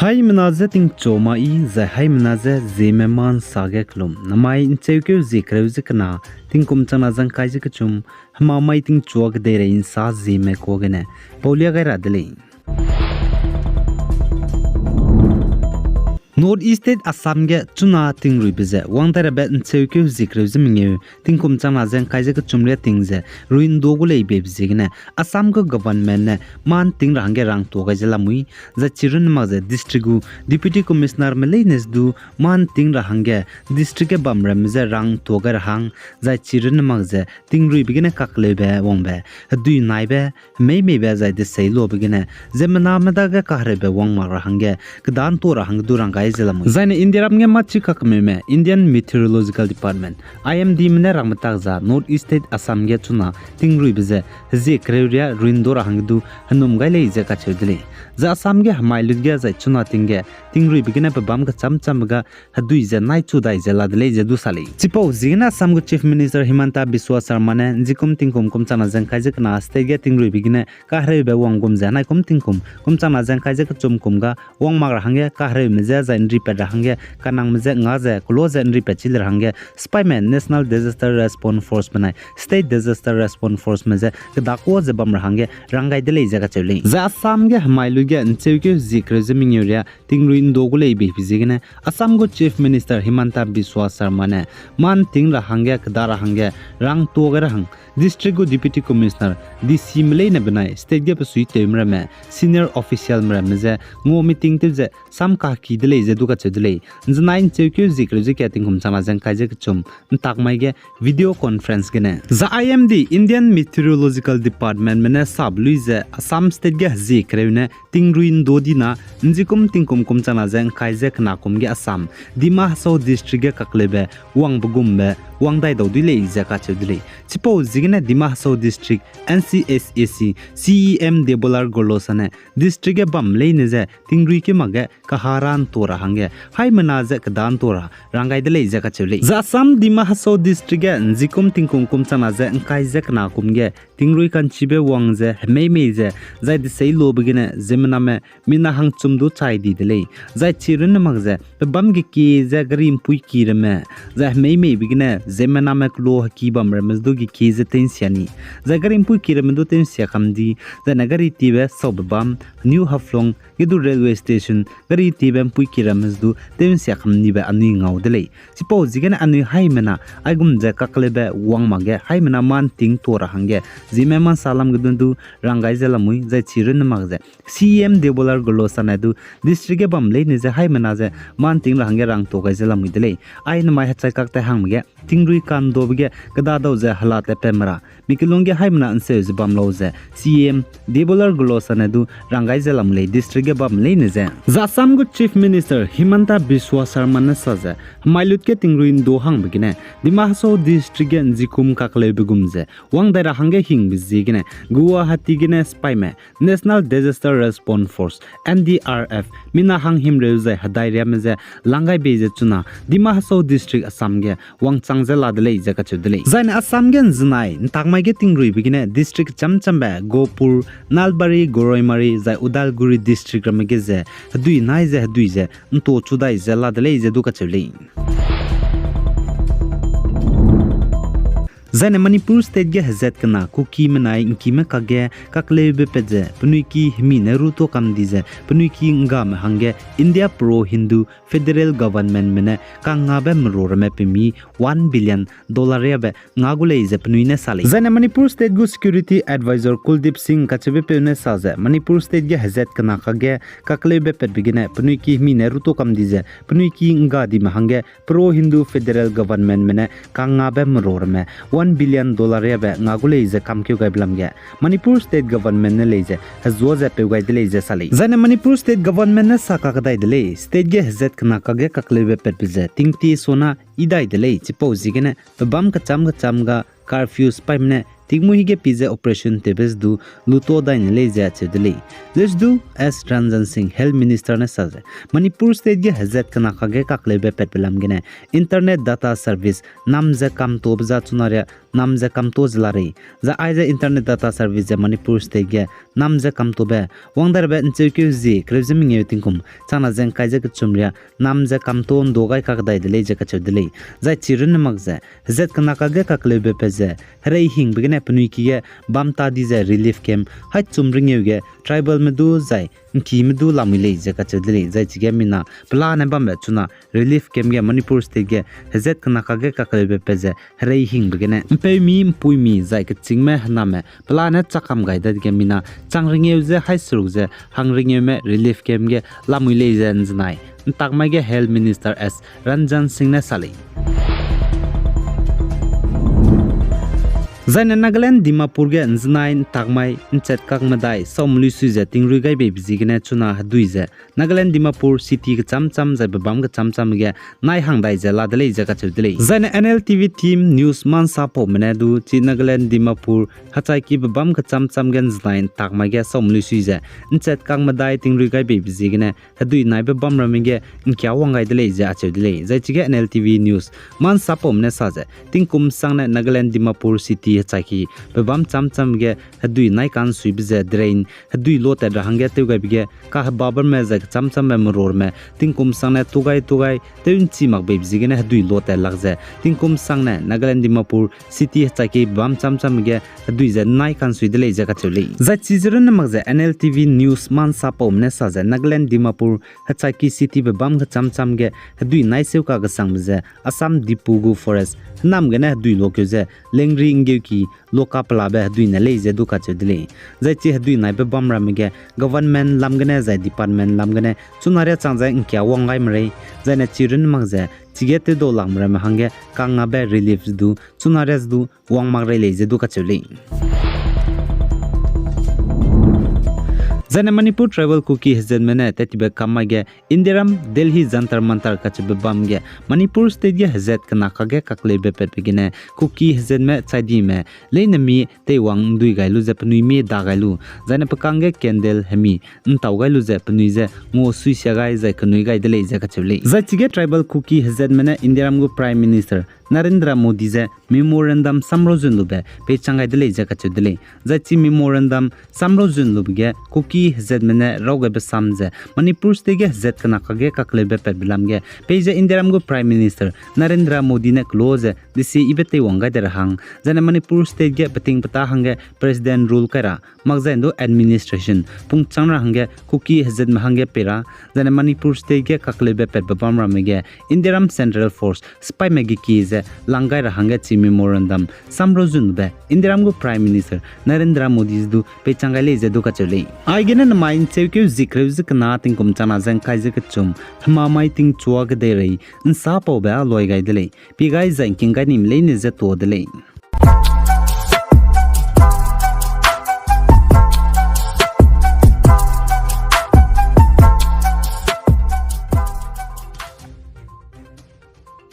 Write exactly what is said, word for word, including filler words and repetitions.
Haimena je tingchu ma i, zai haimena je Zeme ma nsa ge kelum. Namai ncheukeu zie kereu ze kena, tingkum changna ze ngkai ze kechum, hema mai tingchua kedeirei nsa Zeme kuâ gene paulia gai ra de lei. North East State Assam ge chuna tingruibe ze wang dai rabe ncheukeu zie kereu ze mengeu, tingkum changna ze ngkai ze kechum riâ ting ze rui'ndo gu lei beibe ziegene, Assam gu government ne mâ nting ra hangge rangtuâ gai ze lamui, zai chi runne mak ze district gu Deputy Commissionerme leine ze du mâ nting ra hangge district ge bamramme je rangtuâ gai ra hang, zai chi runne mak ze tingruibe gene kakleube wangbe hedui naibe, hemeimeibe zai desei luabe gene, ziemmename dage kahereube wang mak ra hangge, keda'ntuâ ra hangge du rang gai ze lamui. Zaine Indiaram ge mâchi kakmeume Indian Meteorological Department, I M Dme ne rangbe tak za North East State Assam ge chuna tingruibe ze hezie kereu riâ rui'ndo ra hangge du henum gai lei ze kacheu de lei. Zai Assam ge hemai lut ge zai chuna ting ge tingruibe gene pebâm kechâm châmbe ga hedui ze nai chu dai ze la de lei ze du sa lei. Chipau ziegene Assam gu Chief Minister Himanta Biswa Sarma ne nzikum tingkum kum changna ze ngkai ze kena state ge tingruibe gene kahereube wang gum ze naikum tingkum kum changna ze ngkai ze kechum kum ga wang mak ra hangge kahereume je zai nripat ra hangge kanangme je nga ze kelo ze nripat chi le ra hangge sipaime National Disaster Response Forcebe nai State Disaster Response Forceme je kedakua ze bam ra hangge rang gai de lei ze kacheu lei. Zai Assam ge hemai lut ge ncheukeu zie kereu ze mengeu riâ tingrui'ndo gu lei beibe ziegene Assam gu Chief Minister Himanta Biswa Sarma ne mâ nting ra hangge keda ra hangge rangtuâ gai ra hang district gu Deputy Commissioner, D Cme leine benai state ge besuitewme ramme senior officialme ramme je ngau meeting tew ze sam kaheki de lei ze du kacheu de lei. Nzenai ncheukeu zie kereu ze ka tingkum changna ze ngkai ze kechum ntak mai ge video conference gene zai I M D, Indian Meteorological Departmentme ne sabe lui ze Assam state ge hezie kereu ne tingrui'ndo di na nzikum tingkum kum changna ze ngkai ze kena kum ge Assam, Dima Hasao District ge kakleube wangbe gumbe wang dai dau dui lei ze kacheu de lei. Chipau ziegene Dima Hasao District, N C S A C, C E M Debolal Gorlosa ne district ge bam leine je tingrui keu mak ge kaha ra'ntuâ ra hangge haimena je keda'ntuâ ra rang gai de lei ze kacheu lei. Zai Assam Dima Hasao District ge nzikum tingkum kum changna ze ngkai ze kena kum ge tingrui ka'nchibe wang ze hemeimei ze zai desei luabe gene ziemmename mina hangchum du chai di de lei. Zai chi runne mak ze pebâm gekie ze gari mpuiki ramme, zai hemeimeibe gene ziemmename kelo heki bam ramme du gekie ze tew'nsia ni, zai gari mpuiki ramme du tew'nsia kam di, zaine gari tiebe saube bam, New Haflong ge du railway station gari tiebe mpuiki ramme du tew'nsia kam nibe anui ngau de lei. Chipau ziegene anui haimena aigum ze kakleube wang mak ge haimena mâ ntingtuâ ra hangge Zeme ma nsa lam ge dun du rang gai ze lamui, zai chi runne mak ze C E M Debolal Gorlosa ne du district ge bam leine je haimena je mâ nting ra hangge rangtuâ gai ze lamui de lei. Ai namai hechai kak tai hangme ge tingrui ka'ndaube ge kedadau ze hela tatpat me ra mi kelung ge haimena nseu ze bam lau ze C E M Debolal Gorlosa ne du rang gai ze lam lei district ge bam leine je. Zai Assam gu Chief Minister Himanta Biswa Sarma ne sa ze hemai lut ge tingrui ndo hangbe gene Dima Hasao District ge nzikum kakleube gum ze wang dai ra hangge hingbe ziegene Guwahati gene sipaime National Disaster Response Force, N D R F, mina hang himreu zai hedai riame je lang gai bei ze chuna Dima Hasao District Assam ge wangchang ze la de lei ze kacheu de lei. Zaine Assam ge nzenai ntak mai ge tingruibe gene district cham chambe Gopur, Nalbari, Goraimari zai Udalguri District ramme ge ze hedui nai ze hedui ze nto chu dai ze la de lei ze du kacheu lei. Zaine Manipur State ge hezat kena Kukime nai ngkime kakge kakleube pat ze penui ki hemi ne ruto kam di ze penui ki nggame hangge India Pro-Hindu Federal Governmentme ne kangngabe merua ramme pemi one billion dollar riabe nga gu lei ze penui ne sa lei. Zaine Manipur State gu Security Advisor Kuldeep Singh kacheube peu ne sa ze Manipur State ge hezat kena kakge kakleube patbe gene penui ki hemi ne ruto kam di ze penui ki ngga dime hangge Pro-Hindu Federal Governmentme ne kangngabe merua ramme one billion dollar riabe nga gu lei ze kamkeu gaibe lam ge Manipur State Government ne lei ze hezua ze peu gai de lei ze sa lei. Zaine Manipur State Government ne sa kakdai de lei, state ge hezat kena kakge kakleube patbe ze tingtie sona idai de lei, chipau ziegene pebâm kecham kecham ga curfew sipaime ne tingmuî ge pi ze operation tewbe ze du luto dai ne lei ze acheu de lei. Leusdu S Ranjan Singh, Health Minister ne sa ze, Manipur State ge hezat kena kage kakleube patbe lam gene internet data service nam ze kamtobe za chuna ria nam ze kamto ze la rei. Zai aize internet data service ze Manipur State ge nam ze kamtobe, wang darabe ncheukeu zi kereu ze mengeu tingkum changna ze ngkai ze kechum ria nam ze kamto ndo gai kakdai de lei ze kacheu de lei. Zai chi runne mak ze, hezat kena kage kakleube pat ze, herei hingbe gene penui ki ge bam ta di ze relief camp hai chum rengeu ge tribalme du zai ngkime du lamui lei ze kacheu de lei. Zai chige mina pelane bambe chuna relief camp ge Manipur State ge hezat kena kage kakleube pat ze herei hingbe gene mpeumi mpuimi zai kechîngme hename pelane chakam gai dadege mina chang rengeu ze hai seruk ze hang rengeume relief camp ge lamui lei ze nzenai ntakmai ge Health Minister S Ranjan Singh ne sa lei. Zaine Nagaland Dimapur ge nzenai ntakmai nchat kak medai saum luisui ze tingrui gai beibe ziegene chuna hedui ze Nagaland Dimapur city kecham cham zai bebam kecham cham ge nai hang dai ze la de lei ze kacheu de lei. Zaine N L T V team news mansa paume ne du chi Nagaland Dimapur hechaiki bebam kecham cham ge nzenai ntakmai ge saum luisui ze nchat kak medai tingrui gai beibe ziegene hedui naibe bam ramme ge ngkia wang gai de lei ze acheu de lei. Zai chige N L T V news mansa paume ne sa ze tingkum sangne Nagaland Dimapur city hechaiki bebam cham cham ge hedui nai kansuibe ze drain hedui lotat ra hangge tew gaibe ge kahebaberme zai kecham chambe merorme tingkum sangne tugai tugai tew nchi mak beibe ziegene hedui lotat lak ze tingkum sangne Nagaland Dimapur city hechaiki bebam cham cham ge hedui ze nai kansui de lei ze kacheu lei. Zai chi ze runne mak ze N L T V news mansa paume ne sa ze Nagaland Dimapur hechaiki city bebam kecham cham ge hedui nai seu kakesangbe ze Assam Diphu gu forest henam gene hedui lokeu ze lengri nggeuki loka pelabe hedui ne lei ze du kacheu de lei. Zai chi hedui naibe bam ramme ge government lam gene zai department lam gene chuna ria chang ze ngkia wang gai merei, zaine chi runne mak ze chige tewdau lakme ramme hangge kangngabe relief ze du chuna ria ze du wang mak rei lei ze du kacheu lei. Zaine Manipur tribal Kuki hezatme ne tat tibe kam mai ge Indiaram Delhi Jantar Mantar kacheube bam ge Manipur state ge hezat kena kage kakleube patbe gene Kuki hezatme chaidime leine mi teiwang ndui gai lu ze penui mi da gai lu, zaine pe kangge candle hemi ntau gai lu ze penui je nguasui sia gai zai kenui gai de lei ze kacheu lei. Zai chige tribal Kuki hezatme ne Indiaram gu Prime Minister Narendra Modi je memorandum samrau zun lube peichang gai de lei ze kacheu de lei. Zai chi memorandum samrau zun lube ge Kuki hezatme ne raw gaibe sam ze Manipur state ge hezat kena kage kakleube patbe lam ge peize Indiaram gu Prime Minister Narendra Modi ne kelo ze desi ibe teiwang gai de ra hang, zaine Manipur state ge peting peta hangge president rule kai ra, makzai ndu administration pungchang ra hangge Kuki hezatme hangge pei ra, zaine Manipur state ge kakleube patbe bam ramme ge Indiaram Central Force sipaime ge kie ze lang gai ra hangge chi memorandum samrau zun lube Indiaram gu Prime Minister Narendra Modi ze du peichang gai lei ze du kacheu lei. Aigene namai ncheukeu zi kereu ze kena tingkum changna ze ngkai ze kechum hemamai tingchua kedeirei nsa paube a loi gai de lei. Pie gai zai ngking gai nime leine ze tuâ de lei.